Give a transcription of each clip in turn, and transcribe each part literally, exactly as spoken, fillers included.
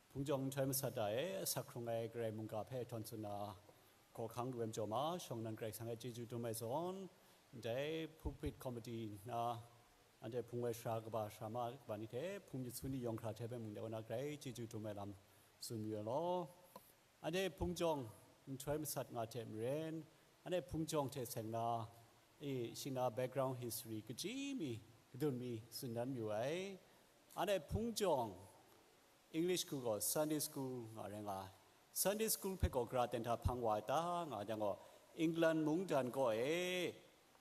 Hpung jawng nhtoi masat da e, asak hkrung ai Karai mungga hpe htawn tsun na hkawhkang lu ai majaw ma, shawng nnan Karai Kasang e chyeju dum ai zawn, ndai pulpit committee na, anhte hpung ai sara kaba, sara ma kaba ni hte, hpung myit su ni yawng hkra hte hpe mung de wa na, Karai chyeju dum ai lam tsun mayu ai law. Anhte hpung jawng nhtoi masat nga hte maren, anhte hpung jawng hte seng na, e, shi na background history kachyi mi, kadun mi tsun dan mayu ai. Anhte hpung jawng English hku gaw Sunday school nga rai nga ai. Sunday school hpe gaw gara ten hta hpang wa ai ta nga jang gaw, England mungdan kaw e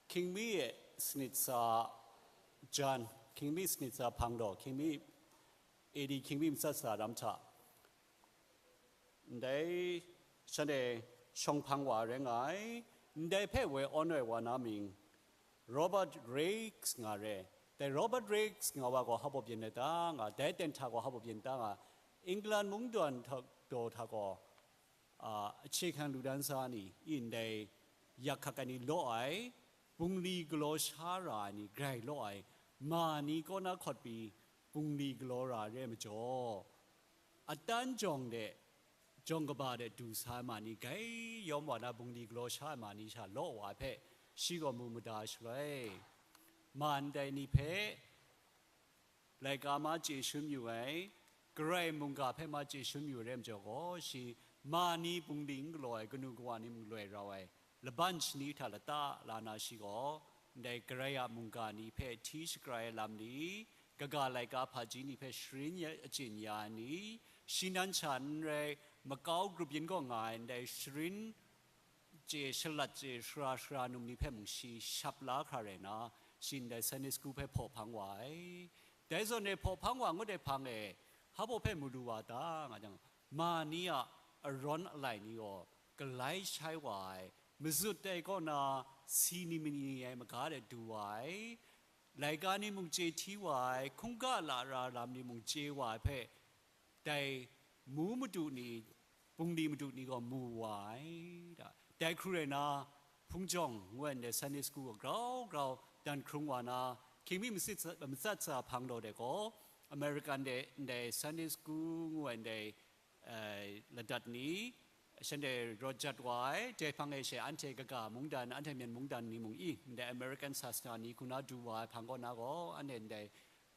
hkying mi e sanit sa jan, hkying mi sanit sa hpang daw, hkying mi A D hkying mi matsat sa ram hta, ndai shanhte shawng hpang wa rai nga ai. Ndai hpe woi awn ai wa na mying Robert Raikes nga re. Dai Robert Raikes nga wa gaw hpa baw byin ai ta nga, dai ten hta gaw hpa baw byin ta nga, England mungdan hta, daw hta gaw, a, ahkye hkrang lu dan sa ni, i ndai yak hkak ai ni law ai, bungli galaw sha ra ai ni grai law ai, ma ni kaw na hkawt pyi bungli galaw ra ai re ai majaw, atan jawng de, jawng kaba de du sa ai ma ni grai yawm wa na bungli galaw sha ai ma ni sha law wa ai hpe, shi gaw mu mada shaloi, ma ndai ni hpe laika ma chye shangun yu ai, Karai mungga hpe ma chye shangun yu ai re ai majaw gaw, shi ma ni bungli n galaw ai, kanu kawa ni mung loi rau ai, laban shani hta lata la na shi gaw, ndai Karai a mungga ni hpe hti shakra ai lam ni, kaga laika hpaji ni hpe sharin ya, achyin ya ai ni, shi nan sha n rai, makau grup yin kaw nga ai ndai sharin chye shalat chye shara shara num ni hpe mung shi shap la hkra rai nna, shi ndai Sunday school hpe hpaw hpang wa ai. Dai zawn e hpaw hpang wa ngut ai hpang e, hpa baw hpe mu lu wa ta nga jang, ma ni a arawn alai ni gaw galai shai wa ai, mazut dai kaw na si ni mani ai maga de du wa ai, laika ni mung chye hti wa ai, hkungga lara lam ni mung chye wa ai hpe, dai mu madu ni, bungli madu ni gaw mu wa ai. Da, dai hkru rai na, hpung jawng ngu ai ndai Sunday school gaw grau grau dan hkrung wa na, hkying mi matsat sa, matsat sa hpang daw de gaw, American de ndai Sunday school ngu ai ndai, eh, ladat ni, shanhte rawt jat wa ai, dai hpang e she anhte kaga mungdan, anhte myen mungdan ni mung i, ndai American sasana ni hku na du wa ai hpang kaw na gaw, anhte ndai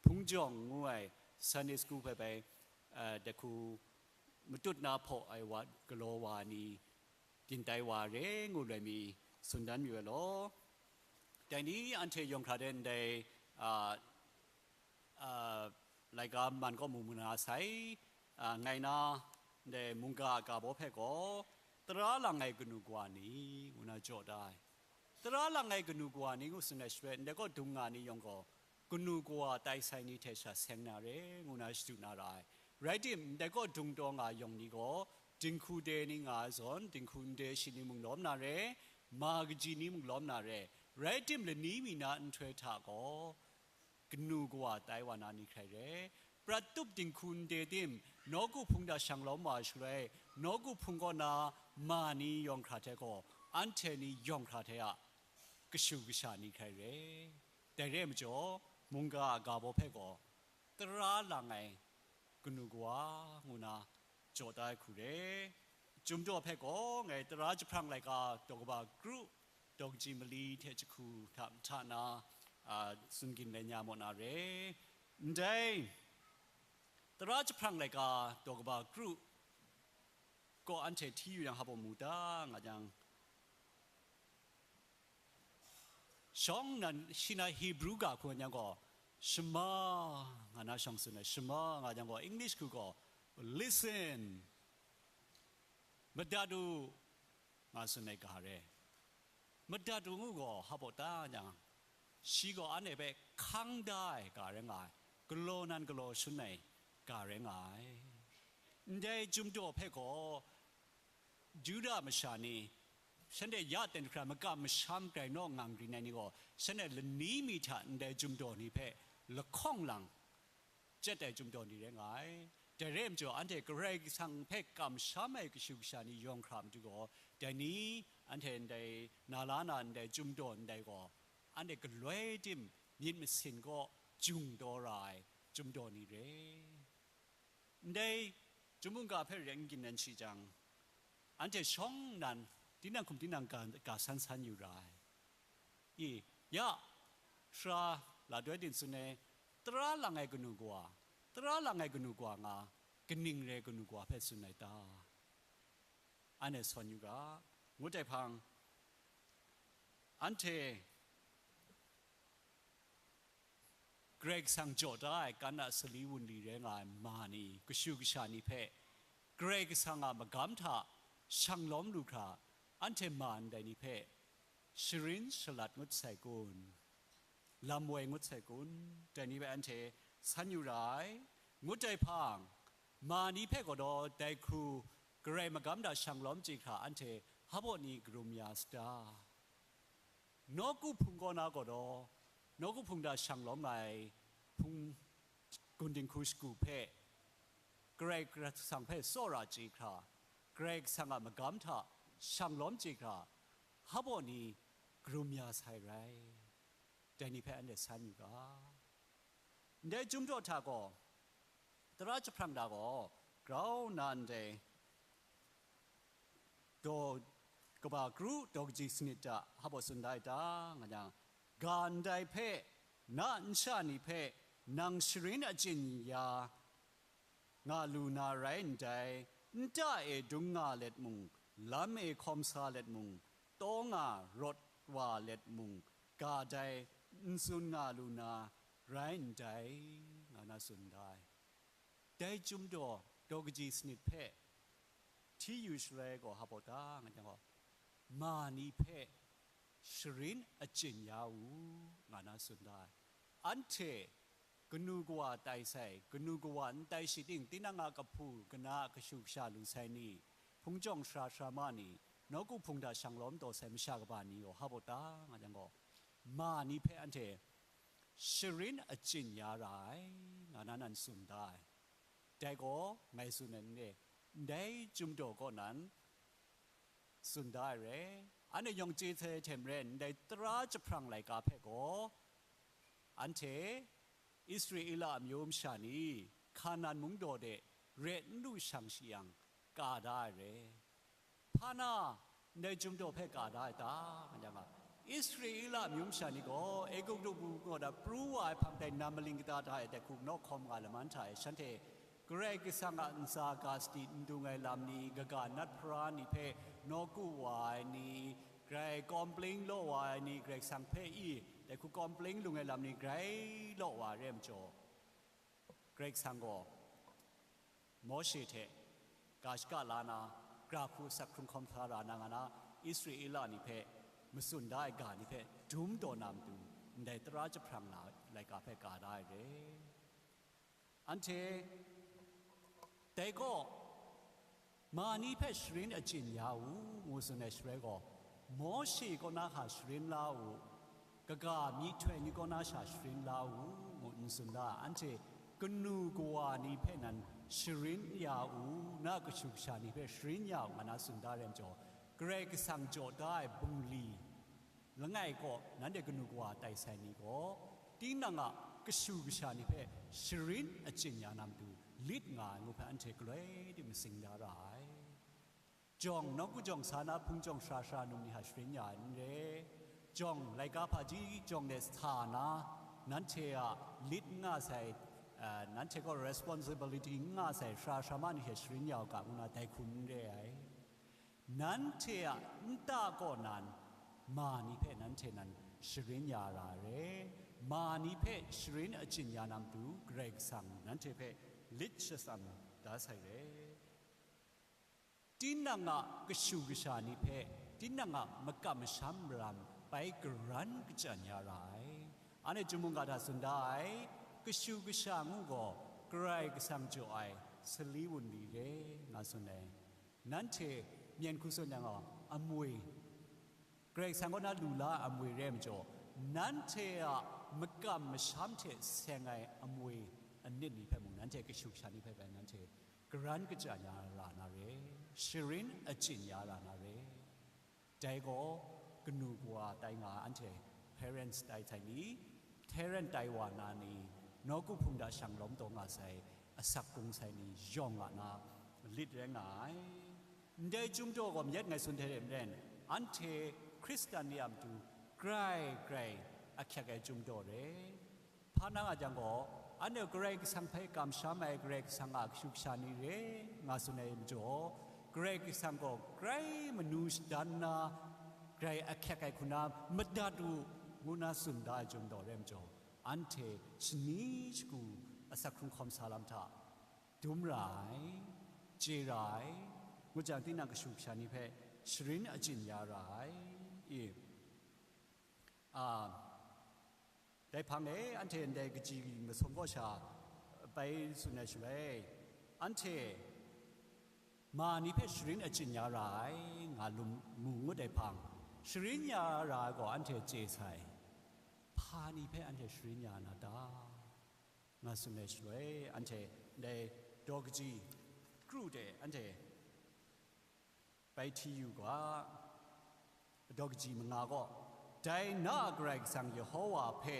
hpung jawng ngu ai Sunday school hpe bai, eh, dai hku matut na hpaw ai wa, galaw wa ni, byin tai wa re ngu loi mi tsun dan mayu ai law. Dai ni anhte yawng hkra de ndai, a, a, laika man kaw mu mu na sai, a, ngai na ndai mungga a ga baw hpe gaw, tara lang ai kanu kawa ni, ngu na jaw da ai. Tara lang ai kanu kawa ni ngu tsun ai shaloi, ndai kaw dung nga ni yawng gaw, kanu kawa tai sai ni hte sha seng na re, ngu na shadu na ra ai. Rai tim, ndai kaw dung taw nga yawng ni gaw, dinghku de ni nga ai zawn, dinghku nde shi ni mung lawm na re, ma kaji ni mung lawm na re. Rai tim, lani mi na nhtoi hta gaw, kanu kawa tai wa na ni hkrai re. Prat tup dinghku nde tim, nawku hpung hta shang lawm wa shaloi, nawku hpung kaw na ma ni yawng hkra hte gaw, anhte ni yawng hkra hte a kashu kasha ni hkrai re. Dai re ai majaw, mungga a ga baw hpe gaw, tara lang ai kanu kawa ngu na jaw da ai hku re. Chyum daw hpe gaw, ngai tara jahprang laika daw kaba kru, daw kaji mali hte jahku hta, hta na, a, tsun gin lai nya maw na re. Ndai tara jahprang laika daw kaba kru kaw anhte hti yu yang, hpa baw mu ta nga jang, shawng nan shi na Hebrew ga hku yang gaw, Shema nga na shawng tsun ai, Shema nga yang gaw, English hku gaw, Listen, madat u, nga tsun ai ga re. Madat u ngu gaw, hpa baw ta yang, shi gaw anhte hpe hkang da ai ga rai nga ai, galaw nan galaw shangun ai ga rai nga ai. Ndai Chyum daw hpe gaw, Yuda masha ni, shanhte ya ten hkra makam masham grai naw ngang rin ai ni gaw, shanhte lani mi hta ndai Chyum daw ni hpe lahkawng lang, chyet ai Chyum daw ni rai nga ai. Dai re ai majaw, anhte Karai Kasang hpe kamsham ai kashu kasha ni yawng hkra matu gaw, dai ni, anhte ndai na la na ndai Chyum daw ndai gaw, anhte galoi tim myit masin kaw jung daw ra ai Chyum daw ni re. Ndai Chyum mungga hpe ring gin nan shi jang, anhte shawng nnan tinang hkum tinang ga, ga san san yu ra ai. I, ya, sara la doi din tsun ai, tara lang ai kanu kawa, tara lang ai kanu kawa nga, kaning rai kanu kawa hpe tsun ai ta? Anhte sawn yu ga, ngut ai hpang, anhte Karai Kasang jaw da ai kan a sali wunli rai nga ai ma ni, kashu kasha ni hpe Karai Kasang a magam hta shang lawm lu hkra, anhte ma ndai ni hpe sharin shalat ngut sai kun, lam woi ngut sai kun, dai ni hpe anhte san yu ra ai. Ngut ai hpang, ma ni hpe gaw dai hku Karai magam hta shang lawm chye hkra anhte hpa baw ni karum ya sa ta? Nawku hpung kaw na gaw daw, nawku hpung hta shang lawm nga ai hpung gun dinghku shagu hpe Karai Kasang hpe tsawra chye hkra, Karai Kasang a magam hta shang lawm chye hkra, hpa baw ni karum ya sai rai. Dai ni hpe anhte san yu ga. Ndai Chyum daw hta gaw, tara jahprang hta gaw, grau nna ndai daw kaba kru daw kaji sanit hta hpa baw tsun da ai ta, nga yang, ga ndai hpe na nsha ni hpe nang sharin achyin ya nga lu na rai ndai, nta e dung nga let mung, lam e hkawm sa let mung, taw nga rawt wa let mung, ga dai n tsun nga lu na rai ndai, nga na tsun da ai. Dai Chyum daw daw kaji sanit hpe hti yu shaloi gaw hpa baw ta, nga yang gaw, ma ni hpe sharin achyin ya u, nga na tsun da ai. Anhte kanu kawa tai sai, kanu kawa n tai shi ting, tinang a kahpu kana a kashu kasha lu sai ni, hpung jawng sara sara ma ni, nawku hpung hta shang lawm taw sai masha kaba ni gaw hpa baw ta, nga yang gaw, ma ni hpe anhte sharin achyin ya ra ai, nga na nan tsun da ai. Dai gaw ngai tsun ai n re, ndai Chyum daw kaw nan tsun da ai re. Anhte yawng chye sai hte maren, ndai tara jahprang laika hpe gaw, anhte Israela amyu masha ni Hkanan mung daw de re n lu shang shi yang, ka da ai re. Hpa na ndai Chyum daw hpe ka da ai ta, nga yang a, Israela amyu masha ni gaw Egutu mung kaw na pru wa ai hpang dai nam maling kata hta e dai hku naw hkawm nga laman hta e, shanhte Karai Kasang a ntsa ga sadi n dung ai lam ni, kaga nat hpara ni hpe nawku wa ai ni, grai kawm pling law wa ai ni, Karai Kasang hpe i dai hku kawm pling lung ai lam ni grai law wa ai re ai majaw, Karai Kasang gaw Mawshe hte ga shaka la na, gara hku asak hkrung hkawm sa ra na nga na, Israela ni hpe matsun da ai ga ni hpe dum taw na matu, ndai tara jahprang na laika hpe ka da ai re. Anhte dai gaw, ma ni hpe sharin achyin ya u, ngu tsun ai shaloi gaw, Mawshe kaw na hka sharin la u, kaga myihtoi ni kaw na sha sharin la u, ngu n tsun da, anhte kanu kawa ni hpe nan sharin ya u, na kashu kasha ni hpe sharin ya u, nga na tsun da ai majaw, Karai Kasang jaw da ai bungli langai kaw nanhte kanu kawa tai sai ni gaw, tinang a kashu kasha ni hpe sharin achyin ya na matu lit nga ai ngu hpe anhte galoi di matsing da ra ai. Jawng, nawku jawng sa na hpung jawng sara sara num ni hta sharin ya ai n re. Jawng, laika hpaji jawng de sa na, nanhte a lit n nga sai, eh, nanhte gaw responsibility n nga sai sara sara ma ni hte sharin ya u ga, ngu na dai hku n re ai. Nanhte a nta kaw nan, ma ni hpe nanhte nan sharin ya ra ai re. Ma ni hpe sharin achyin ya na matu, Karai Kasang nanhte hpe lit shatsam da sai re. Tinang a kashu kasha ni hpe, tinang a makam masham maram bai karan kachyan ya ra ai. Anhte Chyum mungga hta tsun da ai, kashu kasha ngu gaw, Karai Kasang jaw ai sali wunli re, nga tsun ai. Nanhte myen hku tsun yang gaw, amwi, Karai Kasang kaw na lu la ai amwi re ai majaw, nanhte a makam masham hte seng ai amwi anit ni hpe mung, nanhte kashu kasha ni hpe bai nanhte karan kachyan ya ra na re, sharin achyin ya ra na re. Dai gaw kanu kawa tai nga ai anhte, parents tai sai ni, parent tai wa na ni, nawku hpung hta shang lawm taw nga sai, asak hkrung sai ni yawng a na, lit rai nga ai. Ndai Chyum Daw gaw mayat ngai tsun hte maren, anhte Hkristan ni a matu grai grai ahkyak ai Chyum Daw re. Hpa na nga jang gaw, anhte Karai Kasang hpe kamsham ai Karai Kasang a kashu kasha ni re nga tsun ai majaw, Karai Kasang gaw grai manu shadan na, grai ahkyak ai hku na madat u, ngu na tsun da ai Chyum Daw re majaw, anhte shani shagu asak hkrung hkawm sa lam hta dum ra ai, chye ra ai, ngu jang, tinang kashu kasha ni hpe sharin achyin ya ra ai. I, a, dai hpang e, anhte ndai kaji masum kaw sha bai tsun ai shaloi, anhte ma ni hpe sharin achyin ya ra ai, nga lum mu ngut ai hpang, sharin ya ra ai gaw anhte chye sai. Hpa ni hpe anhte sharin ya na ta? Nga tsun ai shaloi, anhte ndai daw kaji kru de anhte bai hti yu ga, daw kaji manga gaw, dai na a Karai Kasang Yehowa hpe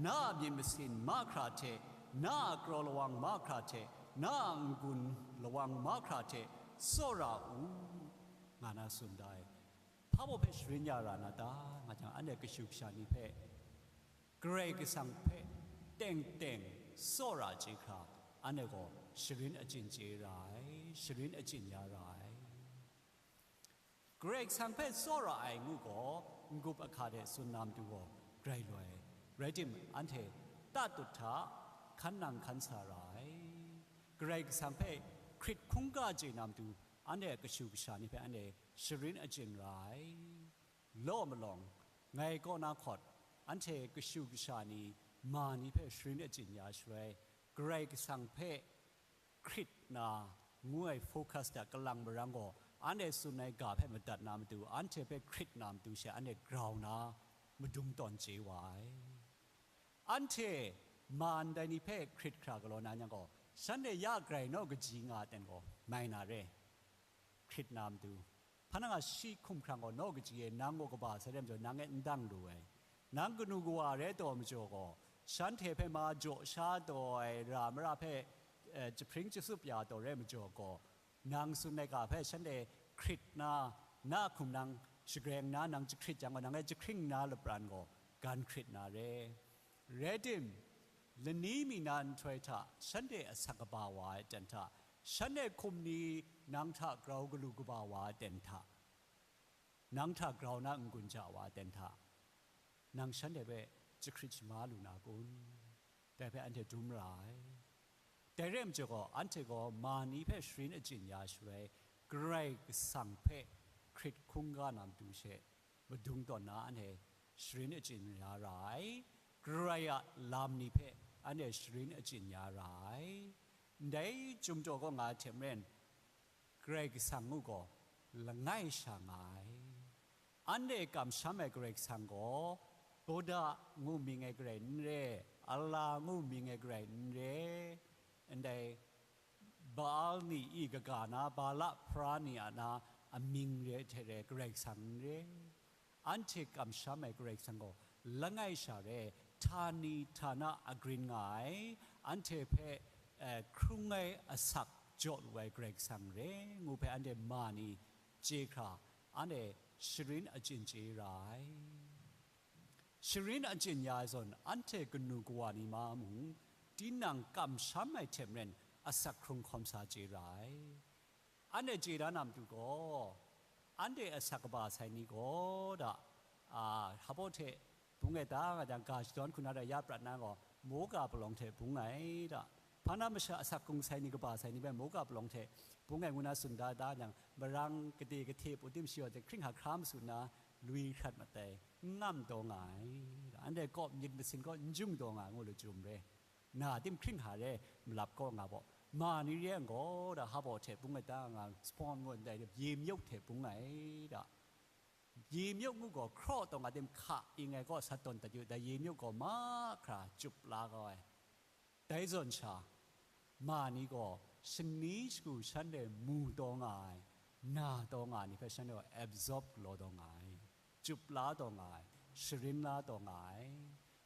na a myit masin mahkra hte, na a kraw lawang mahkra hte, na a n-gun lawang mahkra hte tsawra u, nga na tsun da ai. Hpa baw hpe sharin ya ra na ta? Nga jang, anhte kashu kasha ni hpe Karai Kasang hpe teng teng tsawra chye hkra, anhte gaw sharin achyin chye ra ai, sharin achyin ya ra ai. Karai Kasang hpe tsawra ai ngu gaw, n-gup ahka de tsun na matu gaw grai loi, rai tim, anhte tatut hta hkan nang hkan sa ra ai. Karai Kasang hpe hkrit hkungga chye na matu, anhte kashu kasha ni hpe anhte sharin achyin ra ai. Law malawng, ngai kaw na hkawt, anhte kashu kasha ni ma ni hpe sharin achyin ya shaloi, Karai Kasang hpe hkrit na ngu ai focus hta kalang marang gaw, anhte tsun ai ga hpe madat na matu, anhte hpe hkrit na matu she anhte grau na madung tawn chye wa ai. Anhte ma ndai ni hpe hkrit hkra galaw na yang gaw, shanhte ya grai naw kaji nga ten gaw mai na re. Hkrit na matu, hpa na nga shi hkum hkrang gaw naw kaji e, nang gaw kaba sai re majaw, nang e n dang lu ai. Nang kanu kawa re taw majaw gaw, shanhte hpe ma jaw sha taw ai ra mara hpe, eh, jahpring jasup ya taw re majaw gaw, nang tsun ai ga hpe shanhte hkrit na, na hkum nang shagreng na, nang jahkrit jang gaw, nang e jahkring na lapran gaw, gan hkrit na re. Rai tim, lani mi na nhtoi hta shanhte asak kaba wa ai ten hta, shanhte hkum ni nang hta grau galu kaba wa ai ten hta, nang hta grau na n-gun ja wa ai ten hta, nang shanhte hpe jahkrit shama lu na kun? Dai hpe anhte dum ra ai. Dai re ai majaw gaw, anhte gaw ma ni hpe sharin achyin ya shaloi, Karai Kasang hpe hkrit hkungga na matu she madung tawn na anhte sharin achyin ya ra ai. Karai a lam ni hpe anhte sharin achyin ya ra ai. Ndai Chyum Daw kaw nga ai hte maren, Karai Kasang ngu gaw langai sha nga ai. Anhte kamsham ai Karai Kasang gaw Buddha ngu mying ai garai n re, Allah ngu mying ai garai n re, ndai Baal ni i kaga na, Bala hpara ni a na amying re hte re Karai Kasang n re. Anhte kamsham ai Karai Kasang gaw langai sha re, htani htana agrin nga ai, anhte hpe, eh, hkrung ai asak jaw lu ai Karai Kasang re ngu hpe anhte ma ni chye hkra, anhte sharin achyin chye ra ai. Sharin achyin ya ai zawn, anhte kanu kawa ni ma mung, tinang kamsham ai hte maren asak hkrung hkawm sa chye ra ai. Anhte chye da na matu gaw, anhte asak kaba sai ni gaw da, a, hpa baw hte bung e ta nga jang, ga shadawn hku na da ya prat na gaw, moga palawng hte bung ai da. Hpa na masha asak hkrung sai ni, kaba sai ni hpe moga palawng hte bung ai ngu na tsun da, da jang, marang gade gahte put tim shi wa hte hkring hkra masu nna, lui hkrat mat ai, n ngam taw nga ai da. Anhte kaw myit masin kaw n jung taw nga ai ngu lu jum re. Na tim hkring hkra re, malap kaw nga baw. Ma ni re ai gaw da, hpa baw hte bung ai ta nga, spawn ngu ndai, ye myuk hte bung ai da. Ye myuk ngu gaw, hkraw taw nga tim hka ing ai kaw sa tawn dat yu, dai ye myuk gaw mahkra chyup la kau ai. Dai zawn sha, ma ni gaw shani shagu shanhte mu taw nga ai, na taw nga ai ni hpe shanhte gaw absorb galaw taw nga ai, chyup la taw nga ai, sharin la taw nga ai.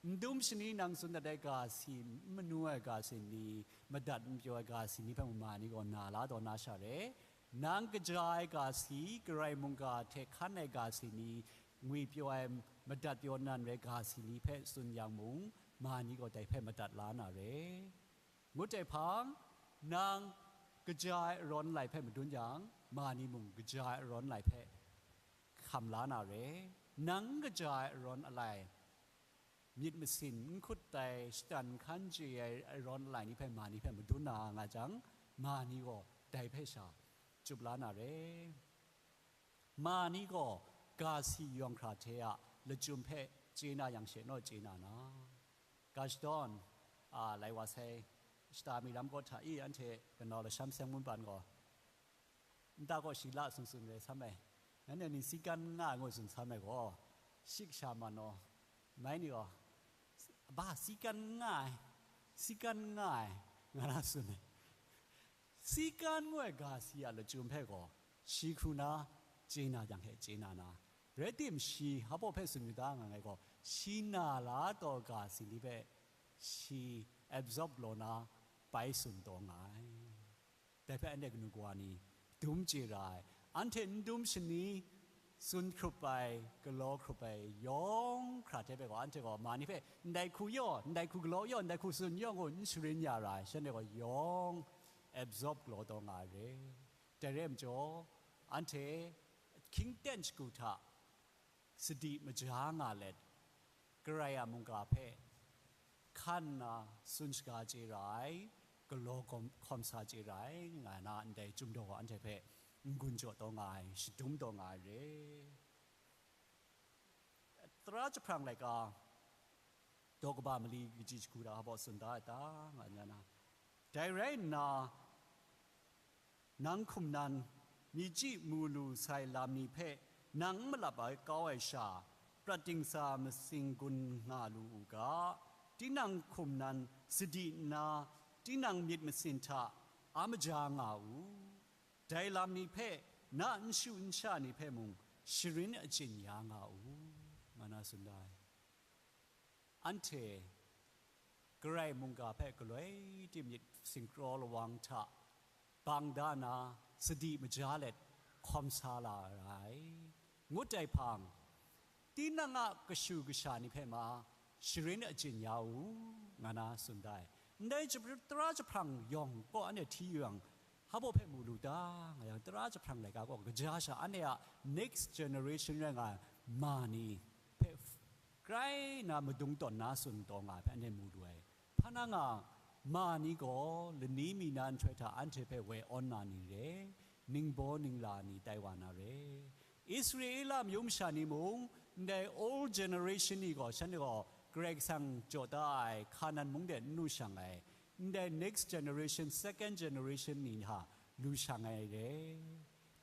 N dum shani nang tsun dat ai ga si, n manu ai ga si ni, madat n pyaw ai ga si ni hpe mung ma ni gaw na la taw na sha re. Nang kaja ai ga si, Karai mungga hte hkan ai ga si ni, ngwi pyaw ai madat pyaw nan rai ga si ni hpe tsun yang mung, ma ni gaw dai hpe madat la na re. Ngut ai hpang, nang kaja ai arawn alai hpe madun yang, ma ni mung kaja ai arawn alai hpe hkam la na re. Nang n kaja ai arawn alai, myit masin, n hkut tai, shatan hkan chye ai arawn alai ni hpe, ma ni hpe madun na nga jang, ma ni gaw dai hpe sha chyup la na re. Ma ni gaw ga si yawng hkra hte a lachyum hpe chye na yang she naw chye na na. Ga shadawn, a, lai wa sai, shata mi lam kaw hta i, anhte kanau lasham seng mun ban gaw, nta kaw shi la tsun tsun rai sam ai. Nanhte ni si kan nga ai ngu tsun sam ai gaw, shi kasha man naw, mai ni gaw, ba si kan nga ai, si kan nga ai, nga na tsun ai. Si kan ngu ai ga si a lachyum hpe gaw, shi hkru na, chye na jang hte chye na na, rai tim shi hpa hpe tsun yu da nga ai gaw, shi na la taw ga si ni hpe, shi absorb law na, bai tsun taw nga ai. Dai hpe anhte kanu kawa ni dum chye ra ai. Anhte n dum shani, tsun hkrup ai, galaw hkrup ai, yawng hkra hte hpe gaw, anhte gaw ma ni hpe, ndai hku yaw, ndai hku galaw yaw, ndai hku tsun yaw ngu n sharin ya ra ai, shanhte gaw yawng absorb galaw taw nga ai re. Dai rai majaw, anhte hkying ten shagu hta sadi maja nga let, Karai a mungga hpe hkan nna tsun shaga chye ra ai, galaw gawm-, hkawm sa chye ra ai, nga na ndai Chyum Daw anhte hpe n-gun jaw taw nga ai, shadum taw nga ai re. Tara jahprang laika, daw kaba mali kaji shagu hta hpa tsun da ai ta, nga na na. Dai rai nna, nang hkum nan, myi chyi mu lu sai lam ni hpe nang n malap ai kau ai sha, prat dingsa masing gun nga lu u ga, tinang hkum nan sadi nna, tinang myit masin hta a maja nga u. Dai lam ni hpe na nshu nsha ni hpe mung sharin achyin ya nga u, nga na tsun da ai. Anhte Karai mungga hpe galoi tim myit singkraw lawang hta bang da na, sadi maja let hkawm sa la ai, ngut ai hpang, tinang a kashu kasha ni hpe ma sharin achyin ya u, nga na tsun da ai. Ndai jahpr-, tara jahprang yawng kaw anhte hti yu yang, hpa hpe mu lu ta, nga yang, tara jahprang laika gaw kaja sha anhte a next generation rai nga ai ma ni hpe f-, grai na madung tawn na tsun taw nga ai hpe anhte mu lu ai. Hpa na nga, ma ni gaw lani mi na nhtoi hta anhte hpe woi awn na ni re, ningbaw ningla ni tai wa na re. Israela amyu masha ni mung, ndai old generation ni gaw, shanhte gaw Karai Kasang jaw da ai Hkanan mung de n lu shang ai, ndai next generation, second generation ni hta lu shang ai re.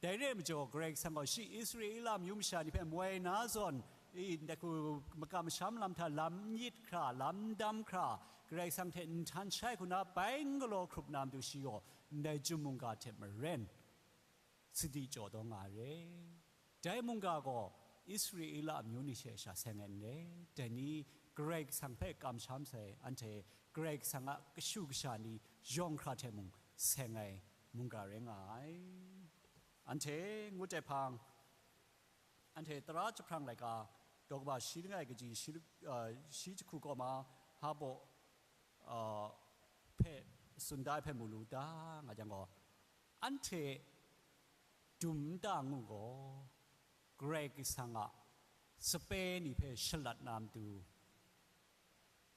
Dai re ai majaw, Karai Kasang gaw shi Israela amyu masha ni hpe moi na zawn, i, ndai hku makam masham lam hta lam n yit hkra, lam n dam hkra, Karai Kasang hte nhtan shai hku na bai n galaw hkrup na matu shi gaw, ndai Chyum mungga hte maren sadi jaw taw nga ai re. Dai mungga gaw Israela amyu ni hte sha seng ai n rai. Dai ni Karai Kasang hpe kamsham sai, anhte Karai Kasang a kashu kasha ni yawng hkra hte mung seng ai mungga rai nga ai. Anhte ngut ai hpang, anhte tara jahprang laika, daw kaba shi langai kaji shi, uh, shi jahku kaw ma, hpa baw, uh, hpe tsun da ai hpe mu lu ta, nga jang gaw, anhte dum nta ngu gaw, Karai Kasang a sape ni hpe shalat na matu,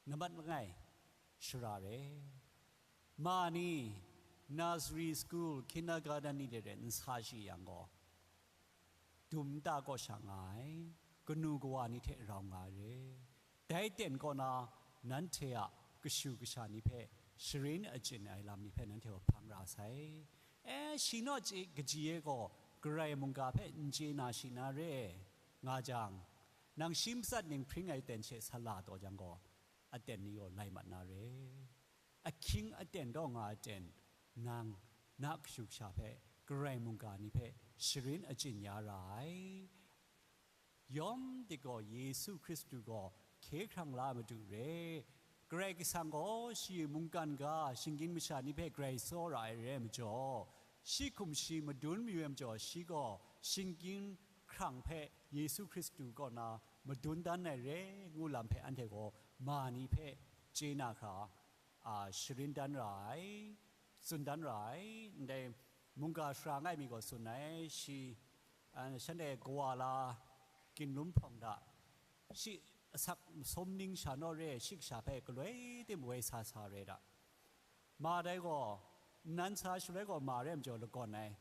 nambat langai shara re. Ma ni, nursery school, kindergarten ni de re n sa shi yang gaw, dum nta kaw sha nga ai, kanu kawa ni hte rau nga ai re. Dai ten kaw na, nanhte a kashu kasha ni hpe sharin achyin ai lam ni hpe nanhte hpang ra sai. E, shi naw chye kaji e gaw, Karai mungga hpe n chye na shi na re, nga jang, nang shi matsat ning hpring ai ten hte sa la taw jang gaw, aten ni gaw lai mat na re. Ahkying aten daw nga aten, nang na kashu kasha hpe, Karai mungga ni hpe sharin achyin ya ra ai. Yawm dik gaw Yesu Hkristu gaw hkye hkrang la ai matu re. Karai Kasang gaw shi mungkan ga shinggyim masha ni hpe grai tsawra ai re ai majaw, shi hkum shi madun mayu ai majaw, shi gaw shinggyim hkrang hpe Yesu Hkristu kaw na madun dan ai re, ngu lam hpe anhte gaw ma ni hpe chye na hkra, a, sharin dan ra ai, tsun dan ra ai. Ndai mungga sara nga ai mi gaw tsun ai, shi, a, shanhte kawa la ginlum hpawng hta, shi asak masum ning sha naw re, shi kasha hpe galoi tim woi sa sa re da. Ma dai gaw, nnan sa shaloi gaw ma re ai majaw lagawn ai.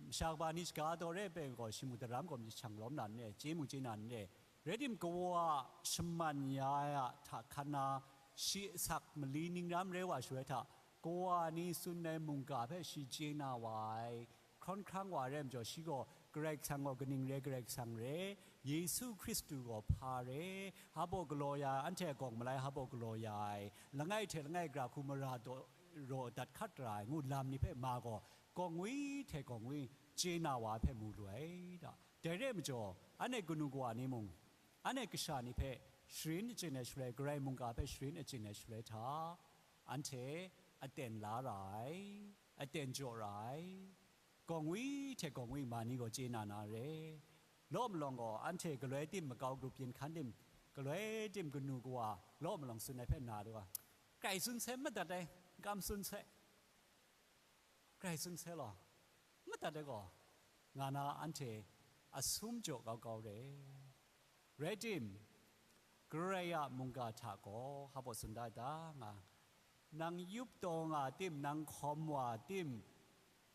Masha kaba ni shaga daw re ai hpe gaw, shi mung daram gaw myit shang lawm na n re, chye mung chye na n re. Rai tim, kawa shaman ya ai a hta hkan na, shi asak mali ning ram re wa shaloi hta, kawa ni tsun ai mungga hpe shi chye na wa ai, hkrawn hkrang wa ai rai majaw, shi gaw Karai Kasang gaw kaning re, Karai Kasang re, Yesu Hkristu gaw hpa re, hpa baw galaw ya ai, anhte a gawng malai hpa baw galaw ya ai, langai hte langai gara hku mara daw, raw dat hkat ra ai, ngu lam ni hpe ma gaw, gawng wi hte gawng wi chye na wa hpe mu lu ai da. Dai re ai majaw, anhte kanu kawa ni mung, anhte kasha ni hpe sharin achyin ai shaloi, Karai mungga hpe sharin achyin ai shaloi hta, anhte aten la ra ai, aten jaw ra ai, gawng wi hte gawng wi ma ni gaw chye na na re. Law malawng gaw, anhte galoi tim makau grup yin hkan tim, galoi tim kanu kawa law malawng tsun ai hpe na du ga, grai tsun sai, madat ai, kam tsun sai, grai tsun sai law, madat ai gaw, nga na anhte asum jaw kau kau re. Rai tim, Karai a mungga hta gaw hpa baw tsun da ai ta, nga, nang yup taw nga tim, nang hkawm wa tim,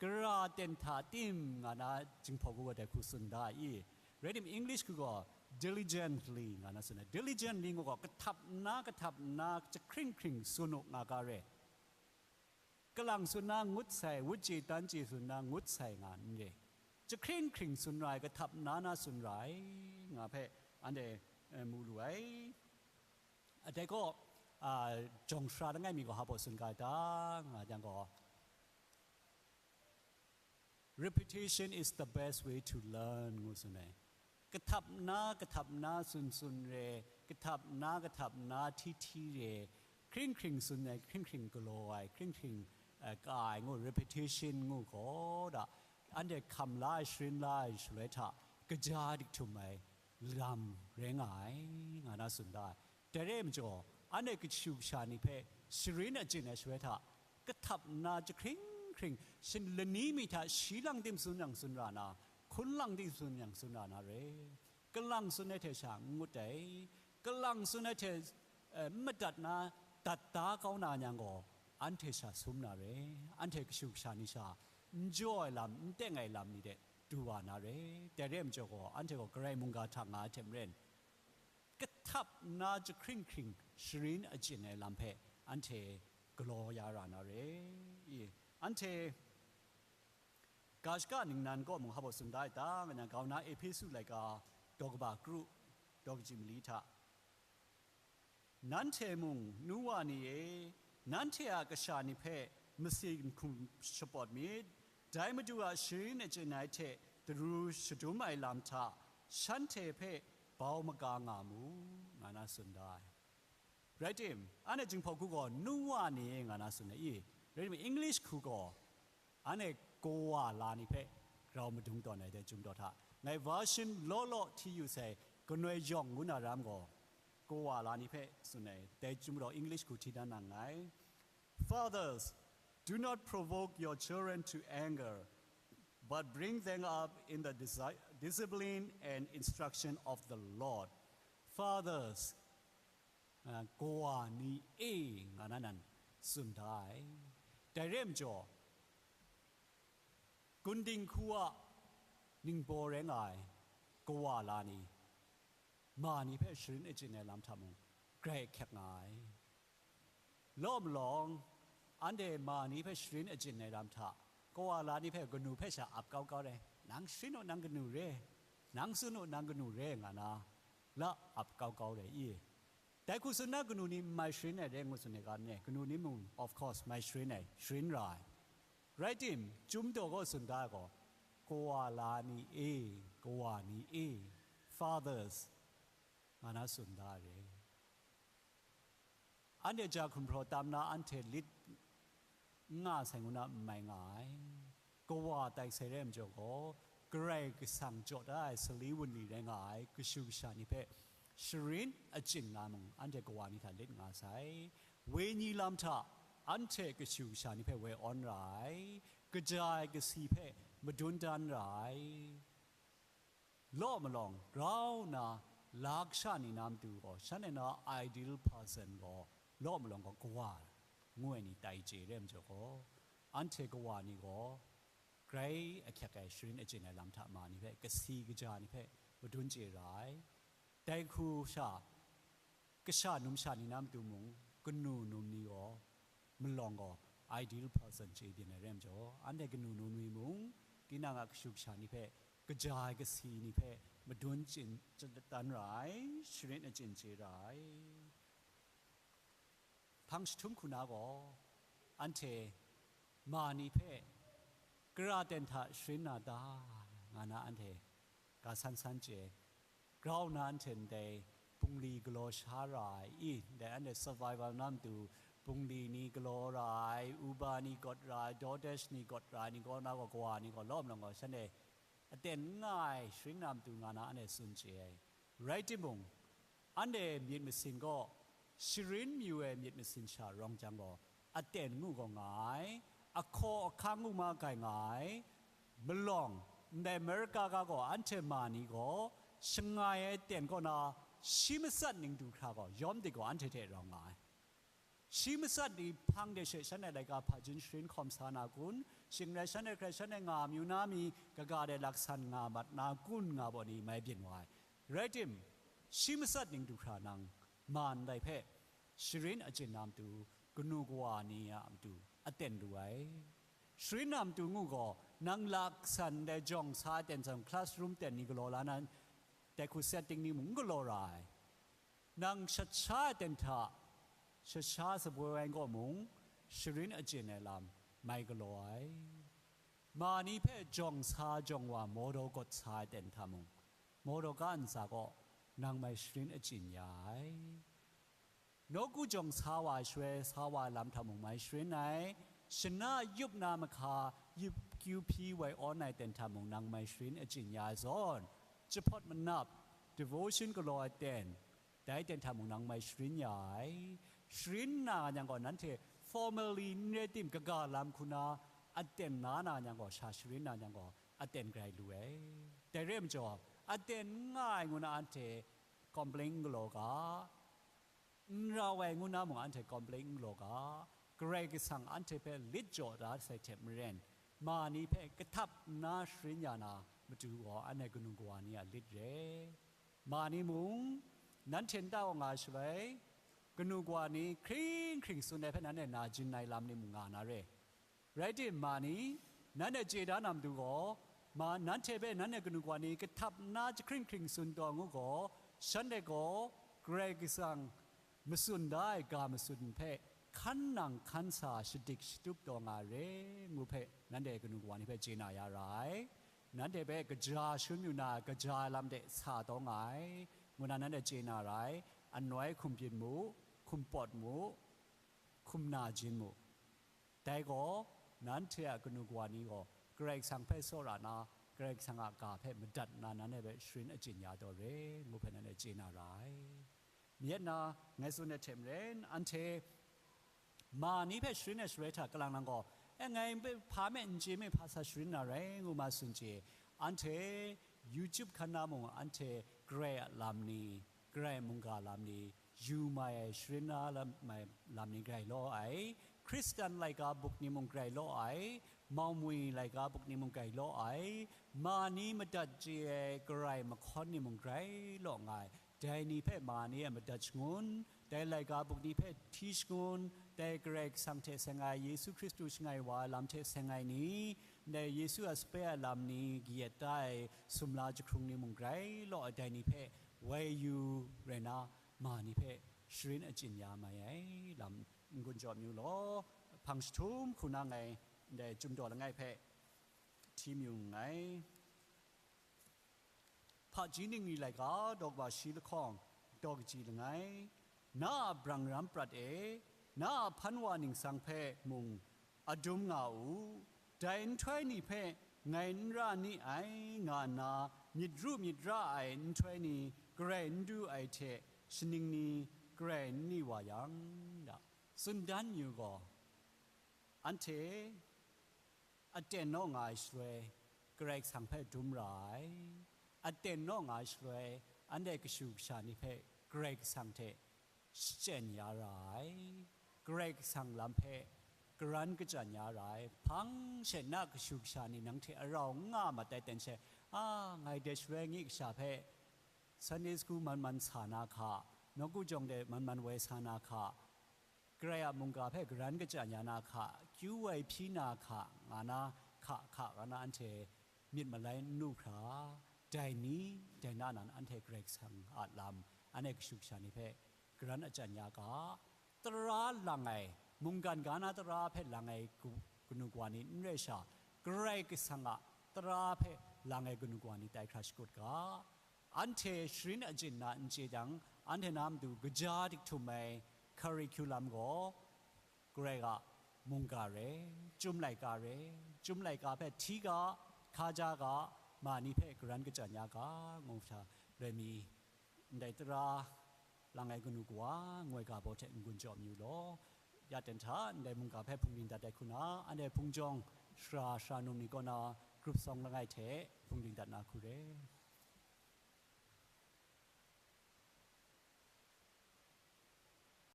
gara ten hta tim, nga na Jinghpaw hku gaw dai hku tsun da ai i? Rai tim, English hku gaw diligently, nga na tsun ai. Diligently ngu gaw, kahtap nna, kahtap nna, jahkring hkring tsun u, nga ga re. Kalang tsun na ngut sai, wut chye tan chye tsun na ngut sai nga n re. Jahkring hkring tsun ra ai, kahtap nna na tsun ra ai, nga hpe anhte, eh, mu lu ai. Adai gaw, a, jawng sara langai mi gaw hpa baw tsun ga ai ta, nga jang gaw, "Repetition is the best way to learn," ngu tsun ai. Kahtap nna, kahtap nna tsun tsun re, kahtap nna, kahtap nna hti hti re, hkring hkring tsun ai, hkring hkring galaw ai, hkring hkring, eh, ka ai ngu, repetition ngu gaw da, anhte hkam la ai, sharin la ai shaloi hta, kaja dik htum ai lam rai nga ai, nga na tsun da ai. Dai re ai majaw, anhte kashu kasha ni hpe sharin achyin ai shaloi hta, kahtap nna jahkring hkring, shin lani mi hta shi lang tim tsun yang tsun ra na, hkun lang tim tsun yang tsun ra na re. Kalang tsun ai hte sha n ngut ai, kalang tsun ai hte, eh, n madat na, dat da kau na yang gaw, anhte sha sum na re, anhte kashu kasha ni sha n jaw ai lam, n teng ai lam ni de du wa na re. Dai re ai majaw gaw, anhte gaw Karai mungga hta nga ai hte maren, kahtap nna jahkring hkring sharin achyin ai lam hpe anhte galaw ya ra na re. I, anhte ga shaka ningnan kaw mung hpa baw tsun da ai ta, nga na, grau na Ehpesu laika daw kaba kru, daw kaji mali hta, "Nanhte mung, nu wa ni e, nanhte a kasha ni hpe masi n hkum shapawt myit, dai Madu a sharin achyin ai hte daru shadum ai lam hta, shanhte hpe bau maga nga mu," nga na tsun da ai. Rai tim, anhte Jinghpaw hku gaw, "Nu wa ni," nga na tsun ai i? Rai tim, English hku gaw, anhte kawa la ni hpe grau madung tawn ai dai Chyum daw hta, ngai version law law hti yu sai, kanoi yawng ngu na ram gaw, kawa la ni hpe tsun ai dai Chyum daw English hku hti dan nang nngai. "Fathers, do not provoke your children to anger, but bring them up in the disi-, discipline and instruction of the Lord." Fathers, a, kawa ni e, nga na nan tsun da ai. Dai re ai majaw, gunding hku a ningbaw rai nga ai kawa la ni, ma ni hpe sharin achyin ai lam hta mung, grai ahkyak nga ai. Law malawng, anhte ma ni hpe sharin achyin ai lam hta, kawa la ni hpe kanu hpe sha ap kau kau re, "Nang sharin u, nang kanu re, nang tsun u, nang kanu re," nga na, la ap kau kau re i? Dai hku tsun na kanu ni n mai sharin ai re ngu tsun ai ga n re, kanu ni mung, of course, mai sharin ai, sharin ra ai. Rai tim, Chyum daw gaw tsun da ai gaw, "Kawa la ni e, kawa ni e," fathers, nga na tsun da ai re. Anhte ja hkum hpraw tam na anhte lit n nga sai ngu na n mai nga ai. Kawa tai sai rai majaw gaw, Karai Kasang jaw da ai sali wunli rai nga ai kashu kasha ni hpe sharin achyin na mung, anhte kawa ni hta lit nga sai. Wenyi lam hta anhte kashu kasha ni hpe woi awn ra ai, kaja ai kasi hpe madun dan ra ai. Law malawng grau nna la kasha ni na matu gaw, shanhte na ideal person gaw, law malawng gaw kawa ngu ai ni tai chye re ai majaw gaw, anhte kawa ni gaw grai ahkyak ai sharin achyin ai lam hta ma ni hpe, kasi kaja ni hpe madun chye ra ai. Dai hku sha, kasha numsha ni na matu mung, kanu num ni gaw, malawng gaw, ideal person chye byin ai rai majaw, anhte kanu num ni mung, tinang a kashu kasha ni hpe, kaja ai kasi ni hpe, madun chyin chyadan ra ai, sharin achyin chye ra ai. Hpang jahtum hku na gaw, anhte ma ni hpe, kara ten hta sharin na ta, nga na anhte ga san san chye. Grau nna anhte ndai bungli galaw sha ra ai i, ndai anhte survival na matu bungli ni galaw ra ai, uba ni gawt ra ai, DoorDash ni gawt ra ai ni gaw, na gaw kawa ni gaw, lawm lawng gaw shanhte aten n nga ai sharin na matu nga na anhte tsun chye ai. Rai timung, anhte myit masin gaw sharin mayu ai myit masin sha rawng jang gaw, aten ngu gaw nga ai, ahkaw ahkang ngu ma gai nga ai, malawng, ndai Amerika ga gaw anhte ma ni gaw, shangai ai aten kaw na, shi matsat ning du hkra gaw, yawm dik gaw anhte hte rau nga ai. Shi matsat ni hpang de she shanhte laika hpajin sharin hkawm sa na kun? Shing rai shanhte hkrai shanhte nga amyu na mi kaga de laksan nga mat na kun nga baw ni mai byin wa ai. Rai tim, shi matsat ning du hkra nang ma ndai hpe sharin achyin na matu, kanu kawa ni a matu aten lu ai. Sharin na matu ngu gaw, nang laksan ndai jawng sa aten zawn classroom ten ni galaw la na, dai hku setting ni mung n galaw ra ai. Nang shat sha ai ten hta, shat sha saboi ai gaw mung, sharin achyin ai lam mai galaw ai. Ma ni hpe jawng sa jawng wa mawdaw gawt sa ai ten hta mung, mawdaw ga ntsa gaw nang mai sharin achyin ya ai. Nawku jawng sa wa ai shaloi, sa wa ai lam hta mung mai sharin ai. Shana yup na mahka, yup kyu hpyi woi awn ai ten hta mung nang mai sharin achyin ya ai zawn, jahpawt manap, devotion galaw ai ten, dai ten hta mung nang mai sharin ya ai. Sharin na yang gaw, nanhte formally n rai tim, kaga lam hku na aten na na yang gaw, sha sharin na yang gaw, aten grai lu ai. Dai re ai majaw, aten n nga ai ngu na anhte complain n galaw ga, n rau ai ngu na mung anhte complain n galaw ga, Karai Kasang anhte hpe lit jaw da sai hte maren, ma ni hpe kahtap nna sharin ya na matu gaw, anhte kanu kawa ni a lit re. Ma ni mung, nanhte nta wa nga ai shaloi, kanu kawa ni hkring hkring tsun ai hpe nanhte na jin ai lam ni mung nga na re. Rai tim, ma ni, nanhte chye da na matu gaw, ma, nanhte hpe nanhte kanu kawa ni kahtap nna jahkring hkring tsun taw ngu gaw, shanhte gaw Karai Kasang matsun da ai ga matsun hpe hkan nang hkan sa shadik shatup taw nga re ngu hpe, nanhte kanu kawa ni hpe chye na ya ra ai. Nanhte hpe kaja shangun yu na ai kaja ai lam de sa taw nga ai, ngu na nanhte chye na ra ai. Anoi hkum byin mu, hkum pawt mu, hkum na jin mu. Dai gaw, nanhte a kanu kawa ni gaw Karai Kasang hpe tsawra na, Karai Kasang a ga hpe madat nna, nanhte hpe sharin achyin ya taw re, ngu hpe nanhte chye na ra ai. Myit na, ngai tsun ai hte maren, anhte ma ni hpe sharin ai shaloi hta kalang lang gaw, e, ngai hpe hpa me n chye me, hpa sa sharin na rai, ngu ma tsun chye. Anhte YouTube hkan na mung, anhte Karai a lam ni, Karai mungga lam ni, yu mai ai, sharin na lam, mai lam ni grai law ai, Hkristan laika buk ni mung grai law ai, maumwi laika buk ni mung grai law ai, ma ni madat chye ai Karai mahkawn ni mung grai law nga ai, dai ni hpe ma ni e madat shangun, dai laika buk ni hpe hti shangun, dai Karai Kasang hte seng ai, Yesu Hkristu shangai wa ai lam hte seng ai ni, ndai Yesu a sape ai lam ni kayat da ai sumla jahkrung ni mung grai law ai, dai ni hpe woi yu rai na, ma ni hpe sharin achyin ya mai ai lam n-gun jaw yu law, hpang jahtum hku na ngai ndai Chyum Daw Langai hpe hti mayu nngai. Hpaji ningri laika daw kaba shi lahkawng, daw kaji langai, Na a brang ram prat e, na a hpan wa ningsang hpe mung adum nga u, dai nhtoi ni hpe ngai n ra ni ai, nga nna myit ru myit ra ai nhtoi ni garai n du ai hte, shaning ni garai n ni wa yang, da. Tsun dan yu gaw, anhte aten naw nga ai shaloi, Karai Kasang hpe dum ra ai. Aten naw nga ai shaloi, anhte kashu kasha ni hpe Karai Kasang hte shachyen ya ra ai. Karai Kasang lam hpe karan kachyan ya ra ai. Hpang she na kashu kasha ni nang hte arau n nga mat ai ten she, a, ngai de shaloi ngi kasha hpe Sunday school man man sa na hka, nawku jawng de man man woi sa na hka, Karai a mungga hpe karan kachyan ya na hka, kyu woi hpyi na hka, nga na hka hka nga na anhte myit malai n lu hkra, dai ni, dai na nan anhte Karai Kasang a lam, anhte kashu kasha ni hpe karan achyan ya ga, tara lang ai, mungkan ga na tara hpe lang ai ku-, kanu kawa ni n rai sha, Karai Kasang a tara hpe lang ai kanu kawa ni tai hkra shakut ga. Anhte sharin achyin na n chye jang, anhte na matu kaja dik htum ai curriculum gaw, Karai ga mungga re, Chyum laika re, Chyum laika hpe hti ga, hkaja ga, ma ni hpe karan kachyan ya ga, ngu hta rai mi, ndai tara lang ai kanu kawa, ngoi ga baw hte n-gun jaw mayu law. Ya ten hta, ndai mungga hpe hpungling dat ai hku na, anhte hpung jawng shara shara num ni kaw na group song langai hte hpungling dat na hku re.